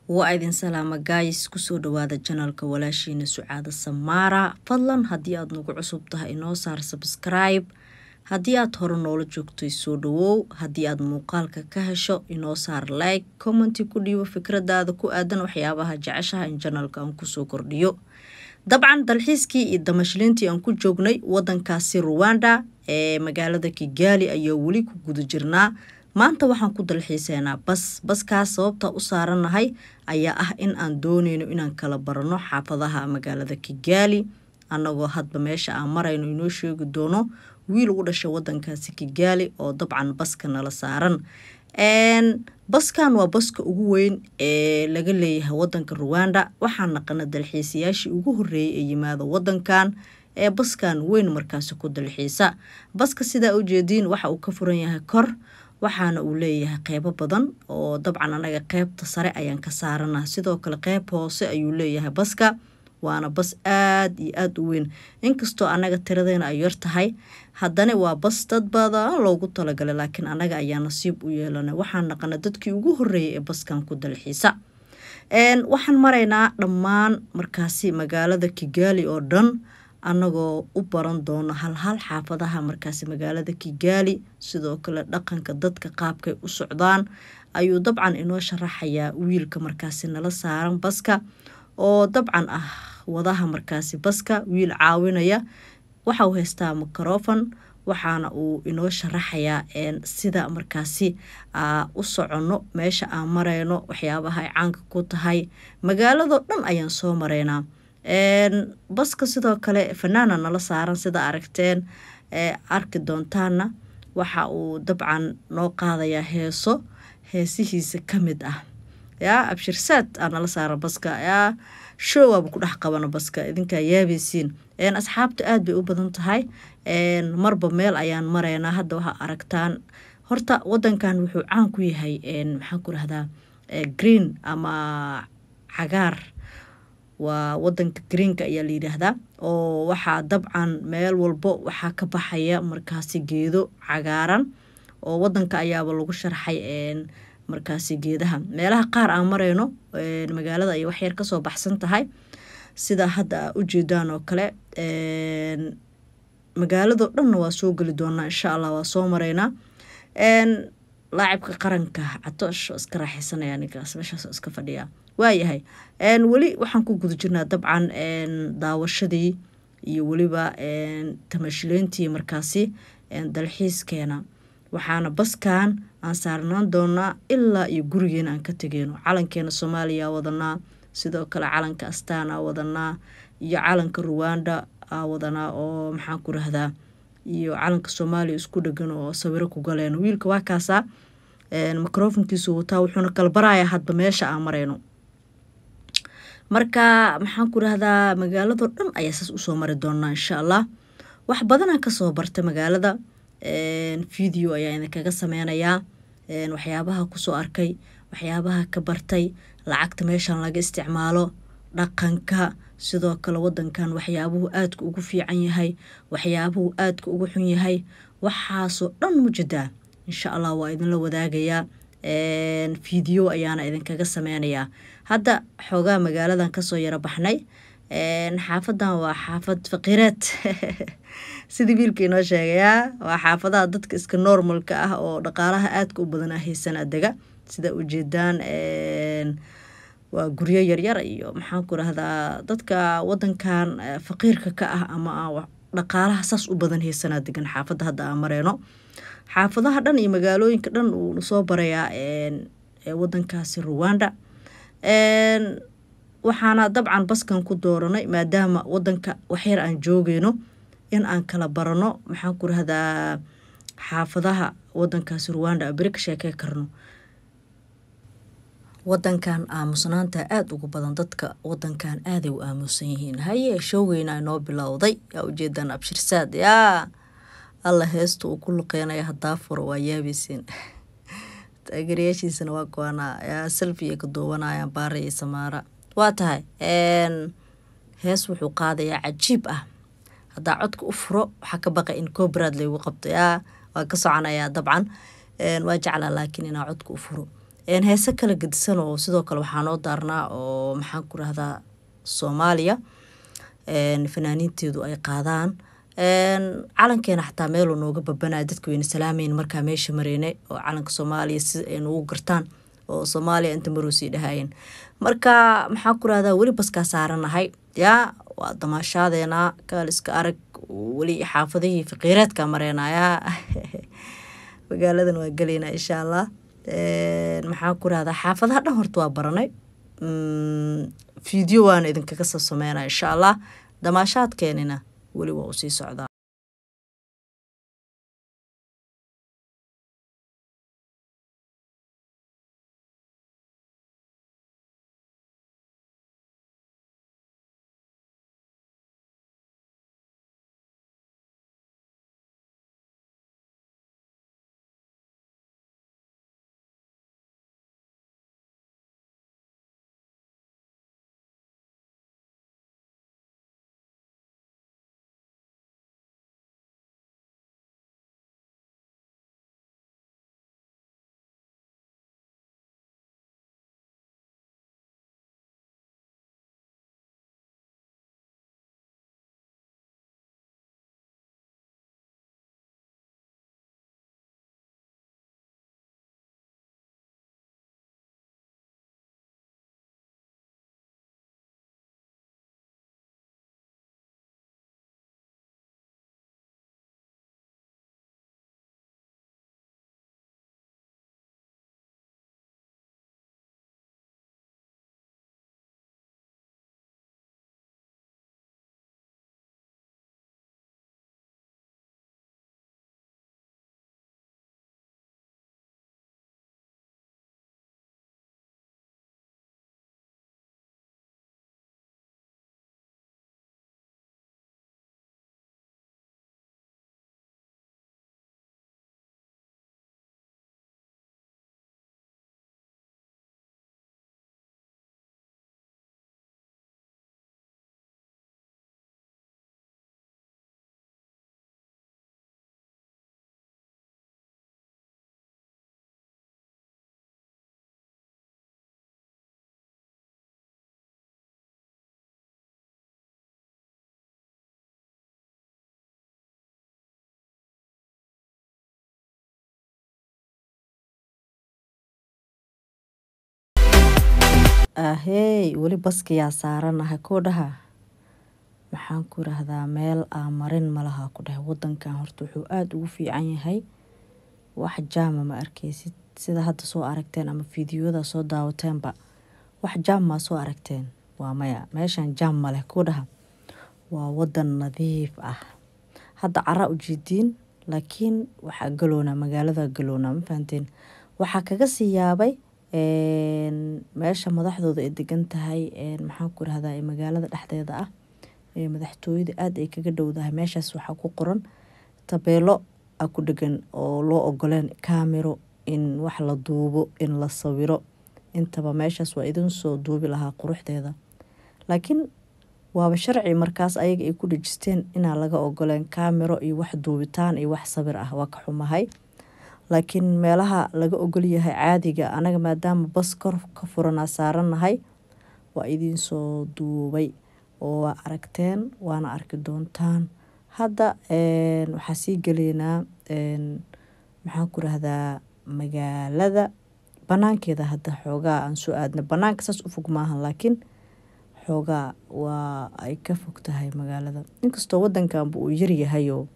Waa idin salaama guys, kusoo dhawaada janalka walaashiina Sucaada Samaara. Fadlan haddii aad nagu cusub tahay inoo saar subscribe, haddii aad hore noola joogtay soo dhawow, haddii aad muuqaalka ka hesho inoo saar like, commenti ku dhiibo fikradaada ku aadan waxyaabaha jeceshaha in janalka aan kusoo kordhiyo. Dabcan dalxiiskii iyo damashliintii aan ku joognay wadankaasi Ruwanda ee magaalada Kigali ayaa weli ku guda jirnaa. Maanta waxaan ku dalxiiseynaa bas. Baskaas sababta u saaranahay ayaa ah in aan dooneyno inaan kala barano xaafadaha magaalada Kigali, annagoo hadba meesha aan marayno inoo sheegi doono wiil ugu dhashay wadankaasi Kigali oo dabcan baska nala saaran. Baskan waa baska ugu weyn ee laga leeyahay wadanka Ruwanda. Waxaan naqana dalxiisayaashii ugu horeeyay ee yimaada wadankan ee baskan weyn markaasi ku dalxiisa. Baska sidaa ujeediin waxa uu ka furan yahay kor, waxaana uu leeyahay qeybo badan oo dabcan anaga qeybta sare ayaan ka saarana. Sidoo kale qeyb hoose ayuu leeyahay baska, waana bas aada iyo aada u weyn. Inkastoo anaga tiradeena ay yar tahay, haddana waa bas dad badan loogu talagalay, laakiin anaga ayaa nasiib u yeelanay, waxaan naqana dadkii ugu horeeyay ee baskan ku dalxiisa. Waxaan maraynaa dhammaan markaasi magaalada Kigali oo dhan, annagoo u baran doono halhal xaafadaha markaasi magaalada Kigali. Sidoo kale dhaqanka dadka qaabkay u socdaan ayuu dabcan inoo sharaxayaa wiilka markaasi nala saaran baska, oo dabcan ah wadaha markaasi baska, wiil caawinaya. Waxa uu haystaa microfon, waxaana uu inoo sharaxayaa sida markaasi u soconno, meesha aan mareyno, waxyaabaha ay caanka ku tahay magaaladoo dhan ayaan soo mareynaa baska. Sidoo kale fanaana nala saaran, sida aragteen arki doontaana, waxa uu dabcan noo qaadayaa heeso heesihiisa ka mid ah. Yaa abshirsaad aa nala saaran baska, yaa showaaba ku dhex qabano baska, idinkaa yaabaysiin. Asxaabta aada bay u badan tahay, marba meel ayaan mareynaa. Hadda waxaa aragtaan horta wadankan wuxuu caan ku yahay, maxaan ku rahdaa, green ama cagaar. Waa wadanka greenka ayaa la yidhaahdaa, oo waxaa dabcan meel walbo waxaa ka baxaya markaasi geedo cagaaran, oo wadanka ayaaba lagu sharxay markaasi geedaha. Meelaha qaar aan mareyno magaalada ay waxyar kasoo baxsan tahay, sida hadda aa ujeedaan oo kale. Magaalado dhanna waa soo geli doonaa insha Allah, waa soo mareynaa. Laacibka qaranka Catoosh oo iska raaxeysanaya ninkaas meeshaas iska fadhiya. Waayahay, weli waxaan ku guda jirnaa dabcan daawashadii iyo weliba tamashileyntii markaasi dalxiiskeena, waxaana baskan aan saarnaan doonaa ilaa iyo gurigeena aan ka tegeyno. Calankeena Soomaaliya wadanaa, sidoo kale calanka Astaan aa wadanaa, iyo calanka Ruwanda aa wadanaa, oo maxaan ku rahdaa, iyo calanka Soomaaliya isku dhegan oo sawiro ku galeen. Wiilka waa kaasaa, microfonkiisu wataa, wuxuuna kala barayaa hadba meesha aan mareyno. Marka maxaan ku rahdaa, magaaladoo dhan ayaa saas usoo mari doonaa insha Allah. Wax badanaan kasoo bartay magaalada, video ayaa idinkaga sameynayaa waxyaabaha kusoo arkay, waxyaabaha ka bartay, lacagta meeshan laga isticmaalo, dhaqanka, sidoo kale wadankan waxyaabuhu aadka ugu fiican yahay, waxyaabuhu aadka ugu xun yahay, waxaasoo dhan mujadaa insha Allah waa idinla wadaagayaa, video ayaana idinkaga sameynayaa. Hadda xoogaa magaaladan kasoo yaro baxnay. Xaafadan waa xaafad faqiireed sidii wiilka inoo sheegayaa, waa xaafadaha dadka iska normalka ah oo dhaqaalaha aadka u badan haysan dega. Sida ujeedaan waa guryo yaryar iyo maxaan ku rahdaa, dadka wadankan faqiirka ka ah ama dhaqaalaha saas u badan haysanaa degan xaafadda hadda aan mareyno. Xaafadaha dhan iyo magaalooyinka dhan uu soo barayaa wadankaasi Ruwanda. Waxaana dabcan baskan ku dooranay maadaama wadanka waxyar aan joogeyno in aan kala barano, maxaan ku rahdaa, xaafadaha wadankaasi Ruwanda beri ka sheekey karno. Wadankan aamusnaanta aada ugu badan, dadka wadankan aaday u aamusan yihiin. Haye, showgeyna inoo bilowday, yaa ujeedaan abshirsaad, yaa Alla heesta uu ku luqeynaya hadaa furo waa yaabaysiin. Taageerayaashiisana waa kuwaana, yaa selfie ay ka duubanayaan Baara iyo Samaara. Waa tahay, hees wuxuu qaadayaa cajiib ah. Haddaa codka u furo waxaa ka baqay in copyright laygu qabto, yaa waa ka soconayaa. Dabcan waa jeclaa laakiin inaa codka u furo. Heese kala gedisan oo sidoo kale waxaa noo daarnaa oo maxaan ku rahdaa Soomaaliya fanaaniinteedu ay qaadaan. Calankeena xataa meeluu nooga babanaya, dadka wayna salaameyn markaa meesha mareynay oo calanka Soomaaliya si ay noogu gartaan oo Soomaaliya inta maroosii dhahayeen. Marka maxaan ku rahdaa weli baskaa saaranahay, yaa waa damaashaadeena kaal iska arag, weli xaafadihii faqiireedka mareynayaa, magaaladan waa galeynaa insha Allah. Maxaan ku rahdaa xaafadaha dhan horta waa baranay, video waana idinkaga soo sameynaa insha Allah. Damaashaadkeenina weli waa usii socdaa. Ahey, weli baskiyaa saaranahay koo dhaha. Maxaan ku rahdaa meel aan marin malaha ku dhahay. Wadankan horta wuxuu aada ugu fiican yahay, wax jaama ma arkeysid, sida hadda soo aragteen ama fiidiyoda soo daawateenba, wax jaam maa soo aragteen? Waa maya, meeshan jaam ma leh koo dhaha. Waa wadan nadiif ah. Hadda cara ujeediin, laakiin waxaa galoonaa magaalada galoonaa, ma fahanteen? Waxaa kaga sii yaabay meesha madaxdooda ay degan tahay, maxaan ku rahdaa, magaalada dhexdeeda ah ee madaxtooyada aada ay kaga dhowdahay. Meeshaas waxaa ku qoran tabeelo a ku dhegan oo loo ogoleen kaamiro in wax la duubo, in la sawiro intaba. Meeshaas waa idin soo duubi lahaa quruxdeeda, laakiin waaba sharci markaas ayaga ay ku dhejisteen inaan laga ogoleen kaamiro iyo wax duubitaan iyo wax sawir ah. Waa ka xumahay, laakiin meelaha laga ogol yahay caadiga, anaga maadaama bas kor ka furanaa saaranahay, waa idiin soo duubay oo waa aragteen waana arki doontaan. Hadda waxaa sii galeynaa maxaan ku rahdaa magaalada banaankeeda. Hadda xoogaa aan soo aadna banaanka, saas u fog maahan, laakiin xoogaa waa ay ka fog tahay magaalada, inkastoo wadankanba uu yaryahayo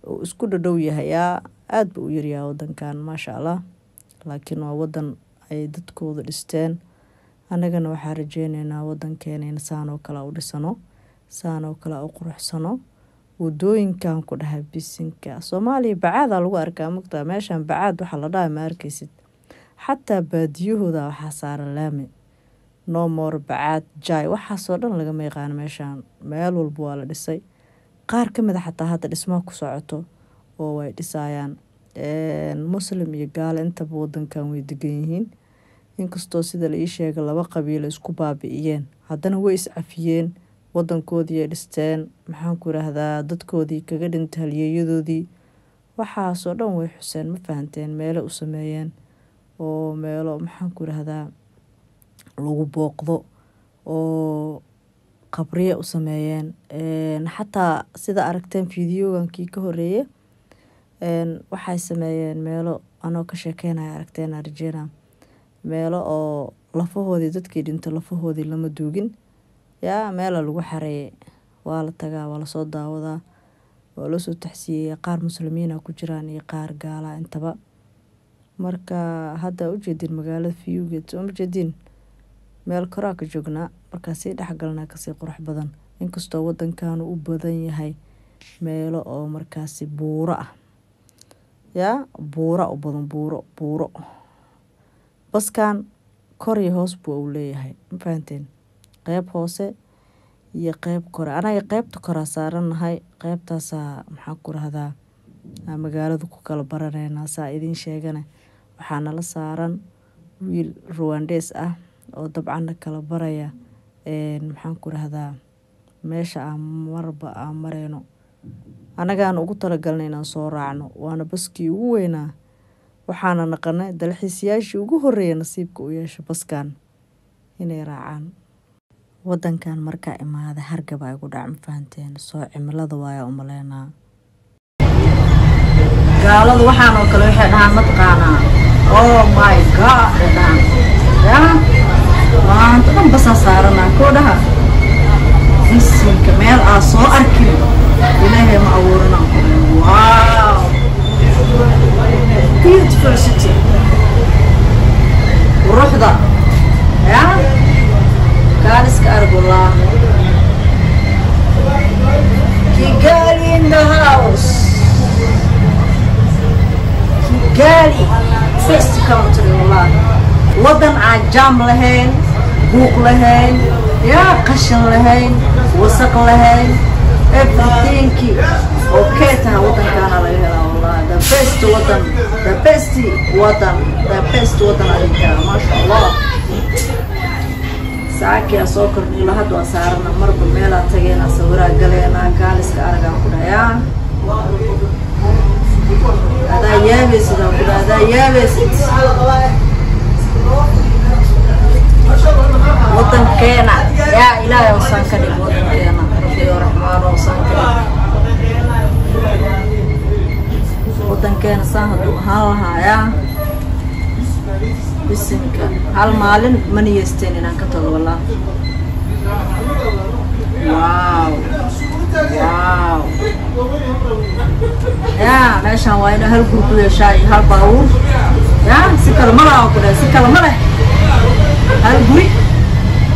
uu isku dhadhow yahay, yaa aada ba u yaryahay wadankan, maasha Allah. Laakiin waa wadan ay dadkooda dhisteen. Annagana waxaa rajeyneynaa wadankeena in saan oo kale u dhisano, saan oo kale u quruxsano wadooyinkan ku dhahay. Bisinka, Soomaaliya bacaadaa lagu arkaa mugtaa, meeshan bacaad waxaa la dhahay ma arkeysid. Xataa baadiyahooda waxaa saaran laami, no more bacaad jaay, waxaasoo dhan lagama yaqaano meeshaan. Meel walba waa la dhisay, qaar ka mid a xataa hadda dhismaha ku socoto oo way dhisayaan. Muslim iyo gaalo intaba wadankan way degan yihiin, inkastoo sida la ii sheegay laba qabiilo isku baabi'iyeen, haddana way iscafiyeen, wadankoodii ay dhisteen, maxaan ku yiraahdaa, dadkoodii kaga dhintay halyeeyadoodii waxaasoo dhan way xuseen, ma fahanteen? Meelo u sameeyeen. oo meelo maxaan ku irahdaa lagu booqdo oo qabriya u sameeyeen. Xataa sida aragteen fiidiyogankii ka horeeyay, waxay sameeyeen meelo anoo ka sheekeynaya aragteen arjena, meelo oo lafahoodii dadkii dhinto lafahoodii lama duugin, yaa meela lagu xareeyay. Waa la tagaa, waa lasoo daawadaa, waa loo soo taxsiyeeyaa. Qaar muslimiina ku jiraan iyo qaar gaala intaba. Marka hadda ujeedin magaalada viewgeed soo ma jeedin, meel koraa ka joognaa. Markaa sii dhexgalnaa kasii qurux badan, inkastoo wadankan u badan yahay meelo oo markaasi buuro ah, yaa buura u badan, buuro buuro. Baskan kor iyo hoos buu uu leeyahay, ma fahanteen? Qeyb hoose iyo qeyb kore. Anaga qeybta koraa saaranahay, qeybtaasaa maxaan ku rahdaa magaalada ku kala baraneynaa. Saa idiin sheegana, waxaa nala saaran wiil Ruwandees ah oo dabcanna kala baraya maxaan ku rahdaa meesha aan marba aan mareyno. Annagaana ugu talagalnay inaan soo raacno, waana baskii ugu weynaa. Waxaana naqanay dalxiisayaashii ugu horreeya nasiibka u yeesha baskan inay raacaan. Wadankan markaa imaada hargab aa igu dhac, ma fahanteen? Soo cimilada waaya umaleynaa. Gaaladu waxaan oo kale waxay dhahaan, mataqaanaa, "Oh my God," ay dhahaan. Yaa maanta dhan basaa saaranaa koo dhaha bisinka, meel aa soo arkin Ilaahay ma abuurina. Wow, beautiful city, quruxda yaa kaaliska arag wallah. Kigali in the house, Kigali best country wallah. Wadan aan jaam lahayn, buuq lahayn, yaa qashin lahayn, wasaq lahayn, everythingki okay taha wadankaana laga helaa wallah. The best wadan, the best wadan, the best wadan adin karaa, maasha Allah. Saakiyaa soo kordhila, hadda waa saarana, marba meelaa tageena, sawiraa galeena. Kaaliska aragaa ku dhayaa, adaa yaabaysid, aan ku dhaha adaa yaabaysid. Wadankeena yaa Ilaahay oosaan ka dhig, wadankeena Rabbiyo Raxmaan oosaan ka dhig. Wadankeena saan hadduu ahaan lahaa, yaa bisinka, hal maalin ma niyeysteen inaan ka tago wallah. Wow, wow, yaa meeshaan waa inaa hal guri ku yeeshaa iyo hal baabuur. Yaa si kale ma laha ku dhahay, si kale ma leh. Hal guri,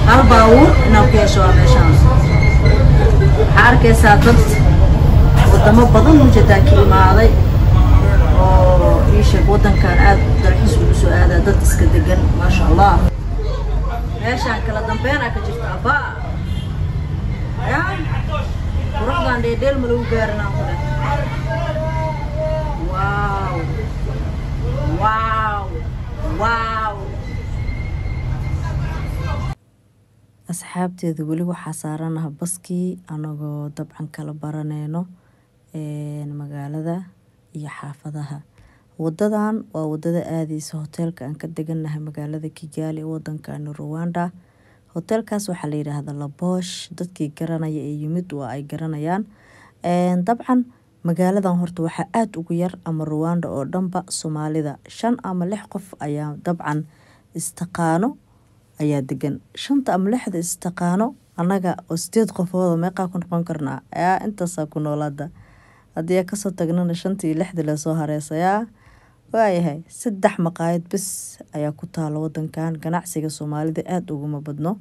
hal baabuur inaan ku yeesho waa meeshaan. Waxaa arkaysaa dad wadamo badan ujeedaa ka imaaday oo ii sheeg waddankan aada dalxiis ugu soo aadaa, dad iska degan, maasha Allah. Meeshaan kala dambeynaa ka jirta abbaa. Yaa quruxdan dheedheel ma lagu gaarin aan ku dheh. Wow, wow, wow. Asxaabteeda, weli waxaa saaranaha baskii, anagoo dabcan kala baraneyno magaalada iyo xaafadaha. Wadadan waa wadada aadeysa hoteelka aan ka deganahay magaalada Kigali ee wadankani Rwanda. Hoteelkaas waxaa la yidhaahdaa Labosh. Dadkii garanaya ee yimid waa ay garanayaan. Dabcan magaaladan horta waxaa aada ugu yar, ama Rwanda oo dhanba, Soomaalida. 5 ama 6 qof ayaa dabcan istaqaano ayaa degan. Shanta ama lixda istaqaano, annaga oo 8 qofooda meeqaa ku noqon karnaa? Yaa intaasaa ku noolaada. Haddii aan kasoo tagnana shantii iyo lixdii lasoo hareysayaa. Waayahay, 3 maqaayad bis ayaa ku taalo wadankan. Ganacsiga Soomaalida aada uguma badno,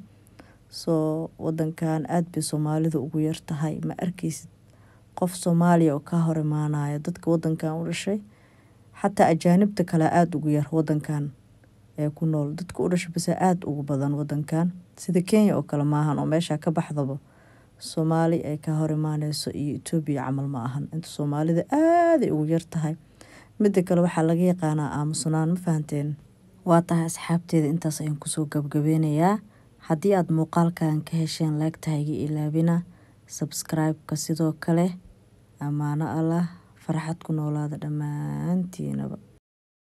soo wadankan aada bay Soomaalida ugu yar tahay. Ma arkeysid qof Soomaaliya oo kaa hor imaanaya. Dadka wadankan u dhashay, xataa ajaanibta kale aada ugu yar wadankan ee ku nool. Dadka u dhashay base aada ugu badan wadankan. Sida Kenya oo kale maahan oo meesha ka baxdaba Soomaali ay ka hor imaaneyso, iyo Etoobiya camal ma ahan. Inta Soomaalida aaday ugu yar tahay. Mida kale, waxaa laga yaqaanaa aamusnaan, ma fahanteen? Waa tahay asxaabteeda, intaas ayaan kusoo gabgabeynayaa. Haddii aad muuqaalkan ka hesheen, like-ta iga ilaabina, subscribe-ka sidoo kale. Amaano Allah, farxad ku noolaada dhammaantiinaba.